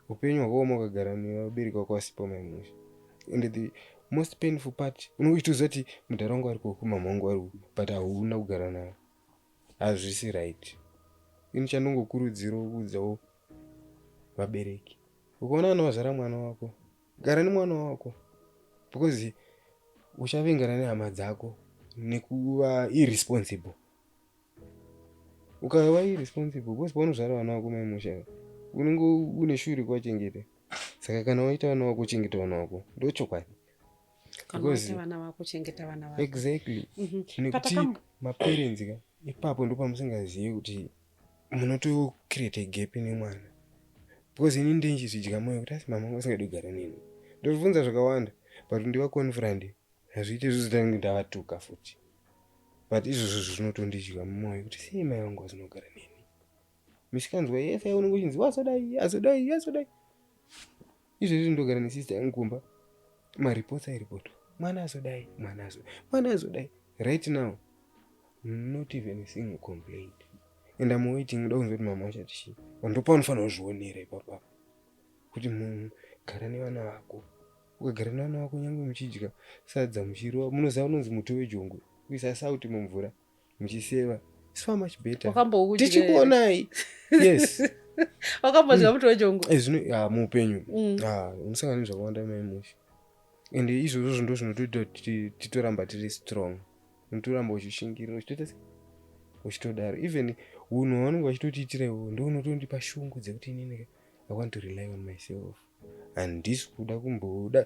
upenyu hwakaoma ukagara nevabereki vako vasipo maimusha. And the most painful part, unenge uchitoziva kuti mudhara wangu ari koko, mama wangu ari uku, but hauna kugara navo. Hazvisi right. Ini chandongokurudzirawo kuudzawo vabereki, ukaona vana vazvara mwana wako, gara nemwana wako, because uchavengana nehama dzako nekuva irresponsible. Ukava irresponsible because paunozvara vana vako maimusha, unenge une shure kuvachengeta. Saka kana waita vana vako, chengeta vana vako, ndochokwadi. Kana waita vana vako, chengeta vana vako. Exactly. Nekuti maparents ka, ipapo ndo pamusingazivi kuti munotocreate gap nemwana, because ini ndinchizvidya moyo kuti asi mama vangu vasingadi kugara neni, ndozvibvunza zvakawanda, but ndivaconfront hazviiti, zvizotange ndavatuka futi. But izvozvo zvinotondidya mumwoyo kuti sei mai vangu vazinogara neni. Misikanzwa yese yaunenge uchinzi wazodai, azodai, azodai. Izvezvi ndogara nesister yangu kumba, mareports airipotwa, mwana azodai, mwana azodai, mwana azodai. Right now not even a single complaint, and I'm waiting ndoda kunzwa kuti mama vachati chii. Ndopaunofanira kuzvionera ipapa kuti munhu gara nevana vako. Ukagara nevana vako, nyange muchidya sadza muchirova, munoziva unonzi muti wejongwe, kuisa sauti mumvura muchiseva, it's far much better. Wakamboudya? Tichikuonai, yes. Wakambodya muti wejongwe? Zvino ah, muupenyu ah, unosangana nezvakawanda, maimushi, ende izvozvo ndo zvinotoita kuti titoramba tiri strong. Unotoramba uchishingirira, uchitoita se uchitodaro. Even unhu hwavanenge vachitotiitira iwowo ndo unotondipa shungu dzekuti inini I want to rely on myself. Handisi kuda kumboda,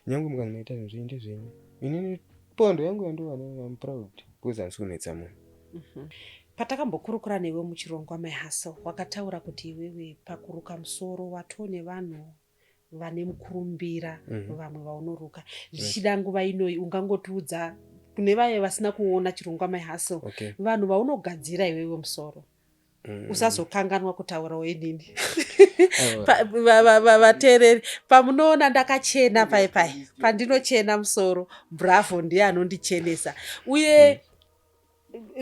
nyange mukanzi maita zvinhu zvenyu ndezvenyu, inini pondo yangu yandowana, I'm proud because handisi kunetsa munhu. Patakambokurukura newe muchirongwa My Hustle, wakataura kuti iwewe pakuruka musoro watoo nevanhu vane mukurumbira, vamwe vaunoruka. Zvichida nguva inoi ungangotiudza, kune vaya vasina kuona chirongwa My Hustle, vanhu vaunogadzira iwewe musoro. Usazokanganwa kutaurawo inini. Aiwa. Vateereri, pamunoona ndakachena pai pai pandinochena musoro, Bravo ndiye anondichenesa. Uye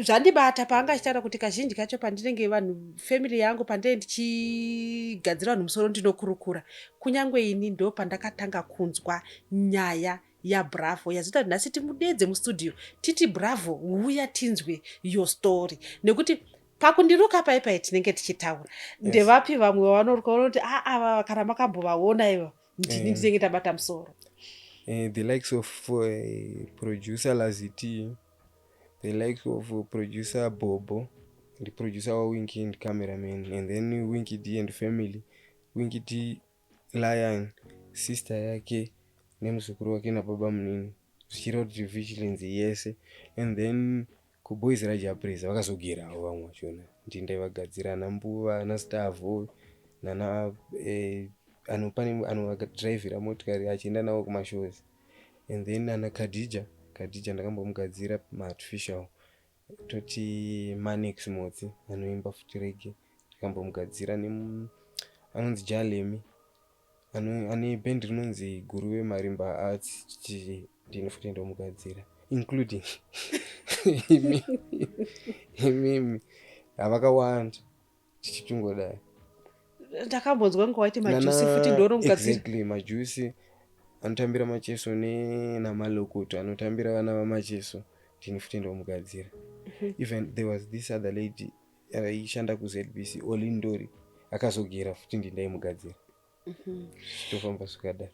zvandibata paanga achitaura kuti kazhinji kacho pandinenge vanhu, family yangu, pandinenge ndichigadzira vanhu musoro, ndinokurukura. Kunyange ini ndo pandakatanga kunzwa nyaya yaBravo yazoita kuti nhasi timudedze mustudio, titi, "Bravo, uya tinzwe your story," nekuti pakundiruka pai pai tinenge tichitaura. Ndevapi vamwe vavanoruka vanoti aa, kana makambovaona iva ndini ndinenge ndabata musoro? The likes of producer Laziti, the likes of producer Bobo, the producer waWinky and cameraman, and then Winky D and family, Winky D Lion, sister yake nemuzukuru wake nababa munini, zvichireva kuti Vigilance yese, and then kuboys raJapresa vakazogerawo vamwe vachona, ndi ndaivagadzira, ana Mbuva, ana Stavo, nana pane anovadhiraivhira motikari achienda navo kumashows, and then ana Khadija. Khadija ndakambomugadzira maartificial. Toti Manex Motsi anoimba futi reggae, ndakambomugadzira, anonzi Jalemi, ane bhendi rinonzi Guruve Marimba Arts, ndini futi ndomugadzira, including imimi. Havakawanda, tichitungodai. Ndakambonzwa ngo waiti Majusi futi ndonomugadzira. Exactly, Majusi anotambira Macheso nenamalokoto anotambira vana vaMacheso, ndini futi ndomugadzira. Even there was this other lady aishanda kuZBC, Olindori, akazogera futi, ndindaimugadzira. Zvichitofamba zvakadaro.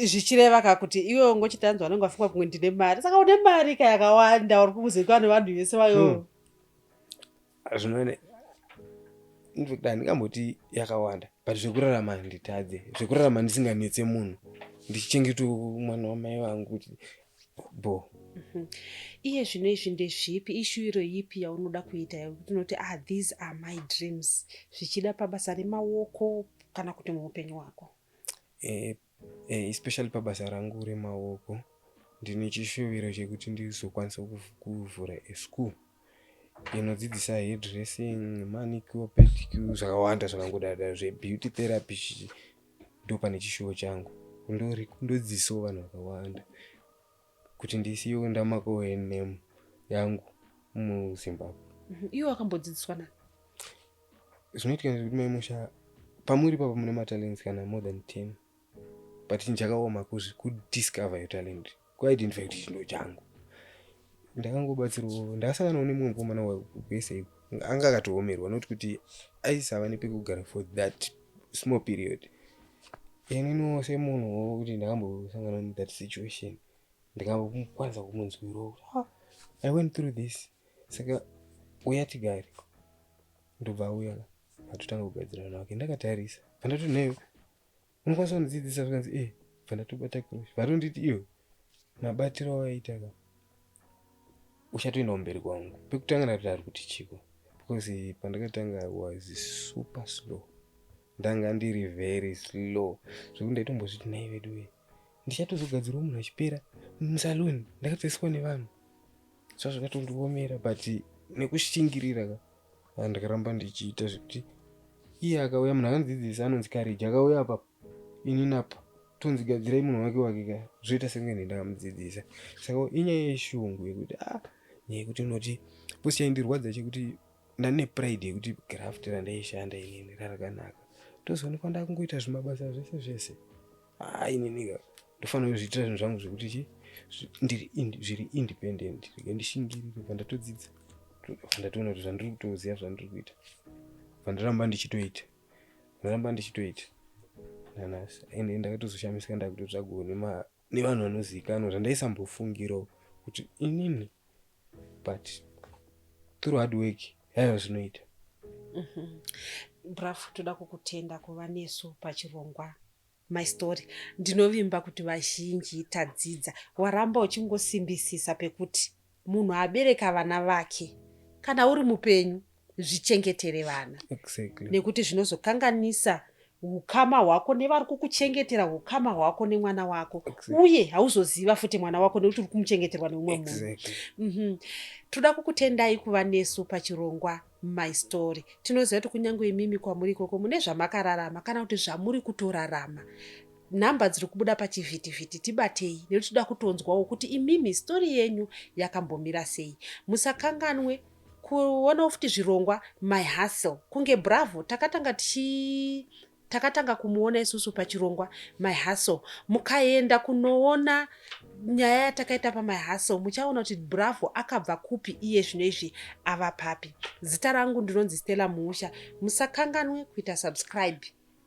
Zvichireva ka kuti iwe ngochitanzwa vanenge vafunga kumwe ndine mari, saka une mari ka yakawanda uri kuzivikanwa nevanhu vese vayo? Zvinoone, infact handingamboti yakawanda, but zvekurarama handitadze, zvekurarama ndisinganetse munhu, ndichichengetawo mwana wamai vangu kuti bo. Iye zvino izvi ndezvipi, ishuwiro ipi yaunoda kuita yekuti unoti, "Ah, these are my dreams," zvichida pabasa remaoko kana kuti muupenyu hwako? Especially pabasa rangu remaoko, ndine chishuviro chekuti ndizokwanisa kuvhura aschool inodzidzisa hairdressing, manicure, pedicure, zvakawanda zvakangodaro, zvebeauty therapy. Ndo pane chishuwo changu, kundodzidzisawo vanhu vakawanda kuti ndisiyewo ndamakawo name yangu muZimbabwe. Iwe wakambodzidziswa nani? Zvinoitika ndezvekuti, maimusha, pamuri papa mune matalents kana more than 10, but chinhu chakaoma kudiscover your talent, kuidentify kuti chindo changu. Ndakangobatsirwawo, ndakasanganawo nemumwe mukomana wekuSA anga akatoomerwa, not kuti aisava nepekugara for that small period. Ininiwo semunhuwo kuti ndakambosangana nethat situation, ndikakwanisa kumunzwirawo kuti, "Ah, I went through this, saka uya tigare." Ndobva auya, atotanga kugadzira vanhu vake ndakatarisa. Pandati, "Newe unokwanisa kundidzidzisa?" Zvikanzi, "E." Bva ndatobata crochet, vatonditi, "Iwe, mabatiro awaita ka, uchatoendawo mberi kwangu." Pekutanga ndati, "Ari kuti chiko?" Because pandakatanga was super slow, ndanga ndiri very slow zvekuti ndaitombozviti, "Nai vedu we, ndichatozogadzirawo munhu achipera musaloni ndakatoiswa nevanhu." Zvazvakatondiomera, but nekushingirira ka, ndakaramba ndichiita zvekuti iye akauya, munhu akandidzidzisa anonzi Courage, akauya apa, inini apa tonzi gadzirai munhu wake wake ka, zvoita senge ndakamudzidzisa. Saka inyaya yeshungu yekuti a ah, nyaya yekuti unoti posi chaindirwadza chekuti ndane pride yekuti graft randaishanda inini rarakanaka, tozoonekwa ndakungoita zvimabasa zvese zvese. Ah, ininika ndofanira kuzviitira zvinhu zvangu zvekuti chi ndiri zviri independent. Rega ndishingirire, pandatodzidza, pandatoona kuti zvandiri kutoziva zvandiri kuita, pandaramba ndichitoita, ndaramba ndichitoita nanhasi. Ende ndakatozoshamisika ndakutotsvagawo nevanhu vanozivikanwa zvandaisambofungirawo kuti inini, but through hard work yaiva zvinoita. Bravo, toda kukutenda kuva nesu pachirongwa My Story. Ndinovimba kuti vazhinji tadzidza. Waramba uchingosimbisisa pekuti munhu abereka vana vake, kana uri mupenyu zvichengetere vana, nekuti zvinozokanganisa ukama hwako nevari kukuchengetera, ukama hwako nemwana wako, uye hauzoziva futi mwana wako nekuti uri kumuchengeterwa neumwe munhu. Toda kukutendai kuva nesu pachirongwa My Story. Tinoziva kuti kunyange imimi kwamuri ikoko mune zvamakararama kana kuti zvamuri kutorarama. Nhamba dziri kubuda pachivhitivhiti, tibatei nekuti toda kutonzwawo kuti imimi story yenyu yakambomira sei. Musakanganwe kuonawo futi zvirongwa My Hustle. Kunge Bravo, takatanga tichi takatanga kumuona isusu pachirongwa My Hustle. Mukaenda kunoona nyaya yatakaita paMy Hustle, muchaona kuti Bravo akabva kupi, iye zvino izvi ava papi. Zita rangu ndinonzi Stella Muusha. Musakanganwe kuita subscribe,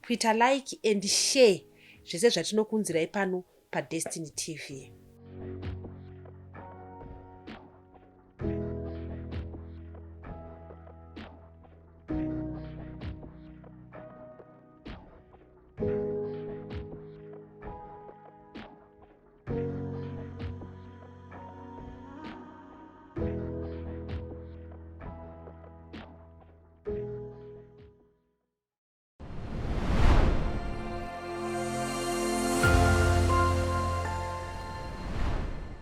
kuita like and share zvese zvatinokunzirai pano paDestiny TV.